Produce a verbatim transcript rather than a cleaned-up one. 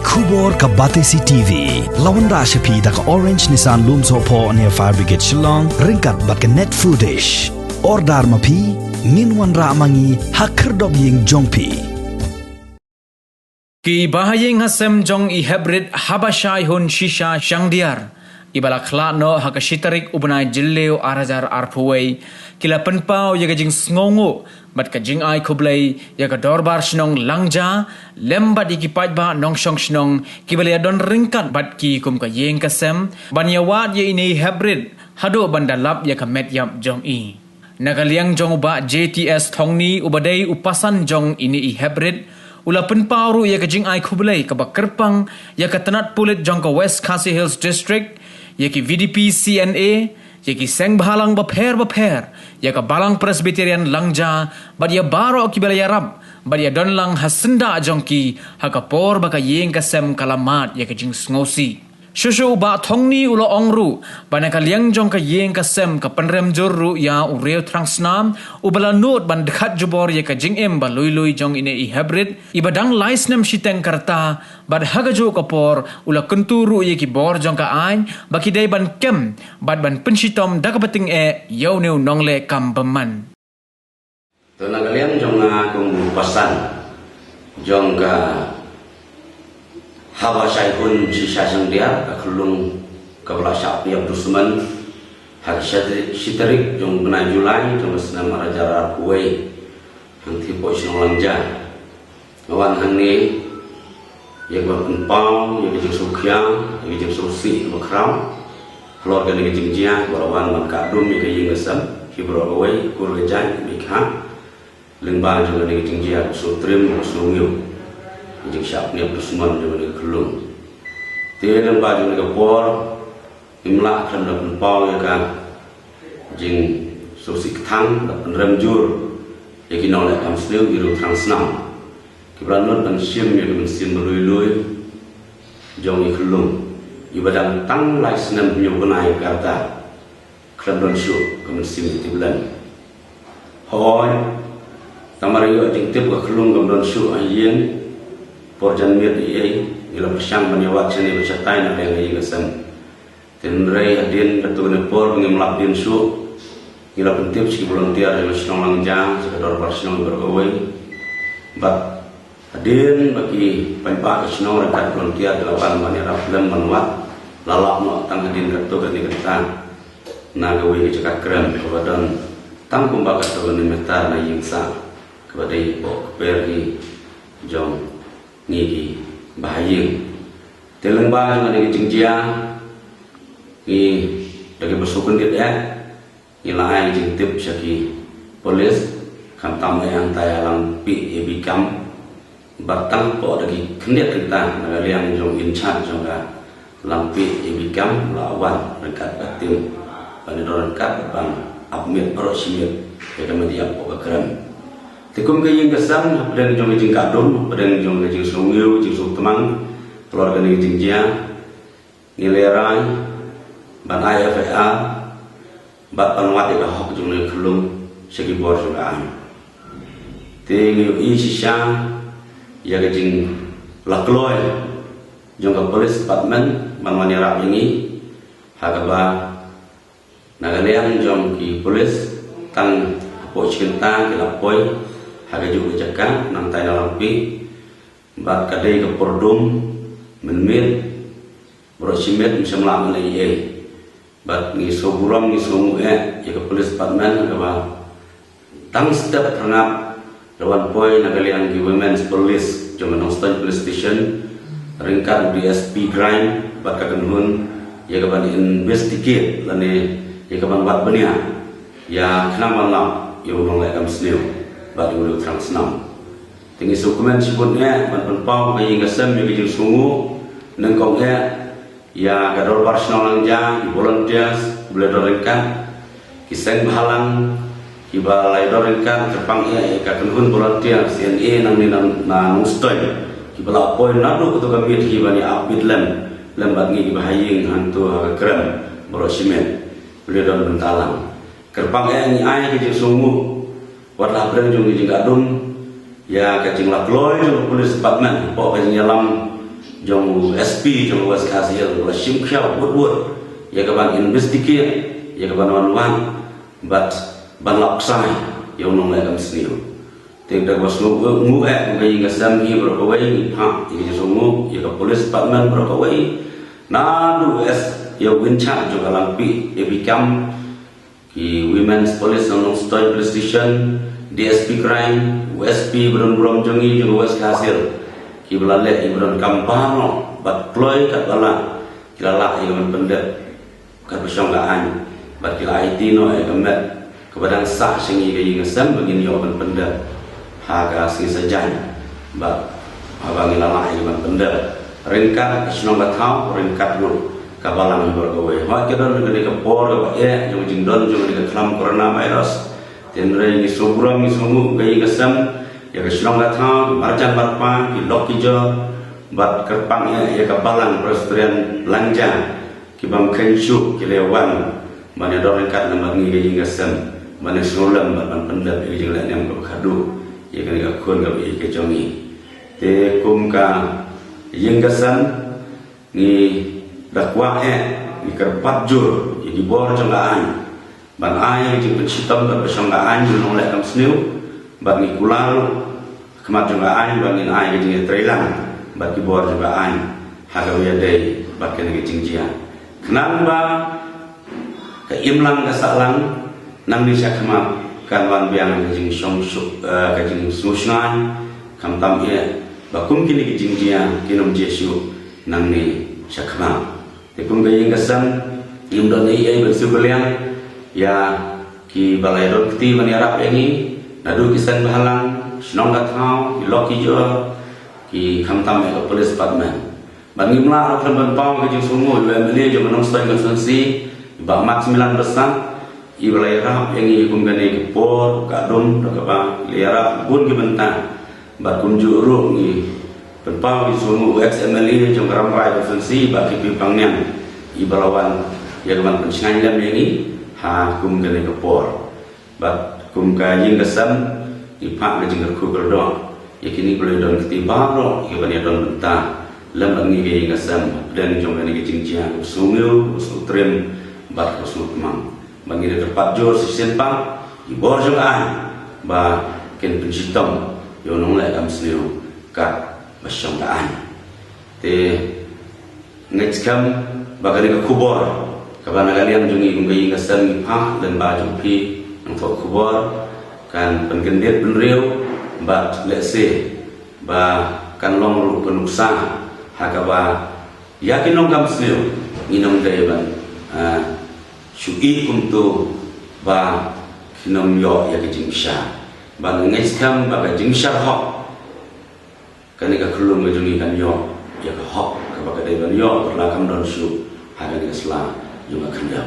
Khubor ka Batesi T V. La wanrah sha phi da ka Orange Nissan Lumsohphoh near Fire Brigade Shillong, ryngkat bad ka Net Foodish. Order ma phi, ngin wanrah ma ngi ha khyrdop ïing jong phi. Ki bahaïing hasem jong i Heprit Habashai Hun Shisha Shangdiar, iba la khlad noh ha ka shi tarik u bnai Jylliew ar hajar arphew wei, ki la pynpaw ïa ka jingsngewnguh bad ka jingai khublei ïa ka Dorbar Shnong Langja, lem bad ïa ki paidbah nongshong shnong kiba la ïadon ryngkat bad ki kum ka ïing ka sem, ban ïawad ïa ine i Heprit haduh ban da lap ïa ka met ïap jong i. Na ka liang jong u Bah J T S Thongni, uba dei u pasan jong ine i Heprit, u la pynpaw ruh ïa ka jingai khublei kaba kyrpang ïa ka tnat pulit jong ka West Khasi Hills District, ïa ki V D P C N A, ïa ki seng bhalang bapher bapher, ïa ka Balang Presbyterian Langja, bad ïa baroh kiba la ïarap bad ïadon lang ha syndah jong ki ha ka por ba ka ïing ka sem ka la mad ïa ka jingsngewsih. Shuh shuh u Bah Thongni u la ong ruh ba na ka liang jong ka ïing ka sem ka pynrem jur ruh ïa u Riew Thrang Snam, uba la nud ban dkhat jubor ïa ka jingim ba lui lui jong ine i Heprit, iba dang lai snem shiteng ka rta, bad ha kajuh ka por u la kyntu ruh ïa ki bor jong ka aiñ ba ki dei ban kem bad ban pynshitom da kaba tyngeh ïa une u nongleh kam bymman. To na ka liang jong nga kum u pasan jong ka Habashai Hun Shisha Shangdiar, ka khyllung kaba la shah pynïap dusmon ha ka shi tarik, shi tarik jong u bnai July jong ka snem ar hajar arphew wei, hangtei hapoh shnong Langja. Nga wan hangne ïa kaba pynpaw ïa ka jingsngewkhia, ïa ka jingsngewsih kaba khraw halor kane ka jingjia ba la wan ban kah dum ïa ka ïing ka sem, ki baroh kawei, kur ka jait, mei kha, lyngba jong kane ka jingjia kaba sngewtriem, kaba sngewngiew, ka jingshah pynïap dusmon jong kane ka khyllung. Te lyngba jong kane ka por, ngim lah khlem da pynpaw ïa ka jingsngewsih kthang, da pynrem jur ïa ki nongleh kam sniew, i Riew Thrang Snam, kiba la nud ban shim ïa ka mynsiem ba lui lui jong i khyllung, iba dang tang lai snem hynñiew bnai ka rta, khlem don shuh ka mynsiem ïa tip lem. Hooid, tang mar ïoh jingtip ka khyllung kam don shuh ha ïing, por janmiet ei ei, ngi la pyrshang ban ïawad shane bad shatai na ka liang ka ïing ka sem. Hynrei hadien katto katne por ba ngim lap dien shuh, ngi la pyntip sha ki volunteer jong ka shnong Langja, sha ka dorbar shnong baroh kawei. Bad hadien ba ki paidbah ka shnong ryngkat volunteer ki la wan ban ïarap lem ban wad, la lap noh tang hadien katto katne kynta na kawei ka jaka krem kaba don tang kumba katto katne meter na ïing sah, kaba dei hapoh kper hi jong ngi ki bahaïing. Te lyngba jong kane ka jingjia, ngi da kaba sngewkhyndiat eh, ngi la ai jingtip sha ki police, khamtam eh hangtai ha Langpih A B camp, bad tang hapoh da ki khyndiat kynta na ka liang jong in charge jong ka Langpih A B camp la wan ryngkat ka team ban ïadon ryngkat ban ap miet baroh shi miet ïa ka met ïap hapoh ka krem. Te kum ka ïing ka sem, hapdeng jong ka jingkah dum, hapdeng jong ka jingsngewngiew, jingsngewtmang halor kane ka jingjia, ngi la rai ban ai F I R bad ban wad ïa ka hok jong kane ka khyllung sha ki bor jong ka aiñ. Te ngi ïohi shisha ïa ka jinglakloi jong ka police department ban wan ïarap ïa ngi, ha kaba na ka liang jong ki police, tang hapoh shi kynta ki la poi ha kajuh ka jaka, nangtai na Langpih, bad ka dei ka por dum, mynmiet, baroh shi miet, ym shym lah ban leh ei ei. Bad ngi sngewburom, ngi sngewnguh eh ïa ka police department kaba tang step phyrngat la wan poi na ka liang ki Women's Police jong ka Nongstoiñ Police Station, ryngkat u D S P Crime bad ka kynhun ïa kaban investigate lane ïa kaban wad bniah ïa khnang ban lap ïa u nongleh kam sniew bad ïa u Riew Thrang Snam. Te ngi sngewkmen shibun eh ban pynpaw ka ïing ka sem ïa ka jingsngewnguh, nyngkong eh ïa ka dorbar shnong Langja, ki volunteers kiba la ïadon ryngkat, ki seng bhalang kiba la ïadon ryngkat, kyrpang eh ïa ka kynhun volunteer C N A nangne na, na Nongstoiñ, kiba la poi naduh kato ka miet hi ban ïa ap bit lem lem bad ngi kiba ha ïing hangto ha ka krem baroh shi miet, kiba la ïadon bynta lang. Kyrpang eh ngi ai ka jingsngewnguh wat la hapdeng jong ka jingkah dum ïa ka jinglakloi jong ka police department hapoh ka jingïalam jong u S P jong West Khasi Hills, ba la shim khia wut wut ïa ka ban investigate, ïa ka ban wan wan bad ban lap ksai ïa u nongleh kam sniew. Te da kaba sngewbha ngu eh ka ïing ka sem ngi baroh kawei, ngi phah ïa ka jingsngewnguh ïa ka police department baroh kawei, naduh u S, ïa u in charge jong ka Langpih A P camp, ki Women's Police na Nongstoiñ Police Station, D S P Crime, u S P ba don burom jong ngi jong ka West Khasi Hills, kiba la leh ïa ba don kam baroh bad kloi katba lah, ki la lah ïa ka ban pyndep katba shong ka aiñ bad ki la aiti noh ïa ka met kaba dang sah sha ngi ka ïing ka sem ba ngin ïoh ban pyndep ha ka sngi Saitjaiñ. Bad haba ngi la lah ïa ka ban pyndep, ryngkat ka shnong ka thaw, ryngkat ruh ka balang baroh kawei. Hooid, ka don kane ka por kaba eh jong ka jingdon jong kane ka khlam coronavirus. Hynrei ngi sngewburom, ngi sngewbha ka ïing ka sem, ïa ka shnong ka thaw, ki marjan marpa, ki lok ki jor, bad kyrpang eh ïa ka balang Presbyterian Lainja, ki bym kheiñ shuh ki la wan ban ïadon ryngkat lem bad ngi ka ïing ka sem ban ïasngewlem bad ban pyndep ïa ka jinglehniam kaba khadduh ïa kane ka khun kaba ïeit ka jong ngi. Te kum ka ïing ka sem, ngi da kwah eh, ngi kyrpad jur ïa ki bor jong ka aiñ ban ai ka jingpynshitom katba shong ka aiñ ïa u nongleh kam sniew, bad ngi kular ruh ha khmat jong ka aiñ ba ngin ai ka jingïatreilang bad ki bor jong ka aiñ ha kaba ïadei bad kane ka jingjia, khnang ba ka imlang ka sahlang nangne shakhmat kan wan biang ka jingshong shu-, eh, ka jingsngewshngaiñ, khamtam eh ba kum kine ki jingjia kin ym jia shuh nangne shakhmat. Te kum ka ïing ka sem, ngim don ei ei ban sngewkylliang ïa kiba la ïadon kti ban ïarap ïa ngi, naduh ki seng bhalang, shnong ka thaw, ki lok ki jor, ki khamtam ïa ka police department. Bad ngim lah ruh khlem ban paw ka jingsngewnguh ïa u M L A jong ka Nongstoiñ Constituency, i Bah Max Milan Basah, iba la ïarap ïa ngi kum kane ka por ka dum da kaba la ïarap bun ki bynta. Bad kumjuh ruh ngi pynpaw ka jingsngewnguh u ex M L A jong ka Rambrai Constituency, Bah K P Pangniang, iba la wan ïa ka ban pynshngaiñ lem ïa ngi ha kum kane ka por. Bad kum ka ïing ka sem, ngi phah ka jingkyrkhu kyrdoh ïa kine kiba la ïadon kti baroh ïa ka ban ïadon bynta lem bad ngi ka ïing ka sem hapdeng jong kane ka jingjia kaba sngewmiew, kaba sngewtriem bad kaba sngewtmang. Bad ngi da kyrpad jur shisien pat ïa ki bor jong ka aiñ ba kin pynshitom ïa u nongleh kam sniew katba shong ka aiñ. Te ngeit skhem ba kane ka khubor kaba na ka liang jong ngi kum ka ïing ka sem ngi phah lyngba jong phi nongthoh khubor kan pynkyndit bynriew bad lehse ba kan long ruh ka nuksa ha kaba ïa ki nongkam sniew ngin ym dei ban, ah, shu ïeh kumto ba kin ym ïoh ïa ka jingbishar. Ba nga ngeit skhem ba ka jingbishar hok, kane ka khyllung ka jong ngi kan ïoh ïa ka hok kaba ka dei ban ïoh, wat la kam don shuh ha kane ka sla jong ka khyndew.